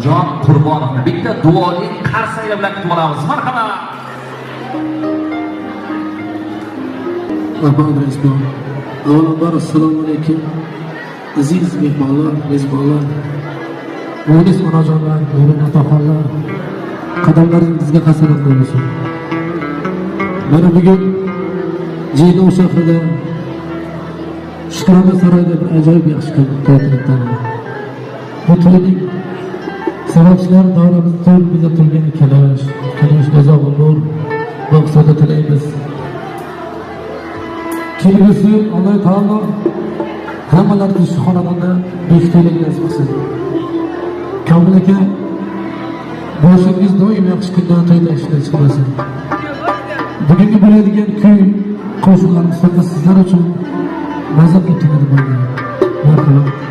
Jon Qurbonovni bitta duoli qarsaklar bilan kutib olamiz. Marhamat. Rahmat Raisbon. Avvalambor assalomu alaykum. Aziz mehmonlar, mezbonlar, munis onajonlar, mo'min otaxonlar, qadamlaringizga hasanat bo'lsin. Mana bugun Jiyda shahrida Shukrona saroyida bir ajoyib yaxshi kun to'y qilib. Bu to'yning sababchilari davramizni to'y bezab turgan Kalash, Kalash uzoq umr, maqsadi tilaymiz. Kelgusi Alloh taolo hammalarni shu xonadonda bextirlik nasib qilsin. Komil aka, boshingiz doim yaxshi kundan to'yda ishdan chiqmasin. Bugungi bo'ladigan kuy qo'shiqlarimiz faqat sizlar uchun maza qilib tinglatib. Marhamat.